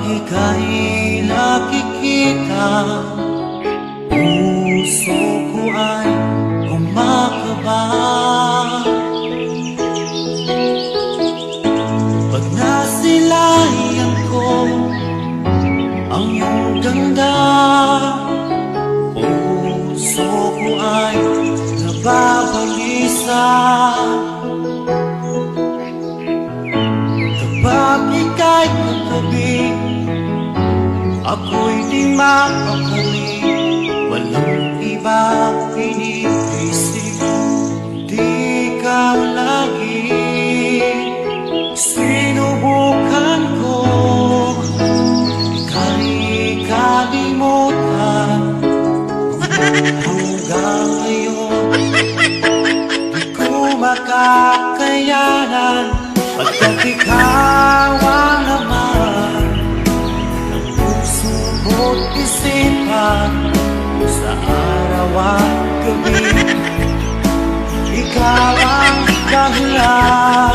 Kapag ika'y nakikita, puso ko ay kumakaba. Pag nasilayan ko ang iyong ganda, puso ko ay nababalisa. Kapag ika'y katabi, ako'y di mapakali. Walang ibang iniisip, di ikaw lagi. Sinubukan ko ika'y kalimutan, hanggang ngayon di ko makakayanan, pagkat ikaw ang laman ng puso ko't isipan. Sa araw at gabi, ikaw ang dahilan.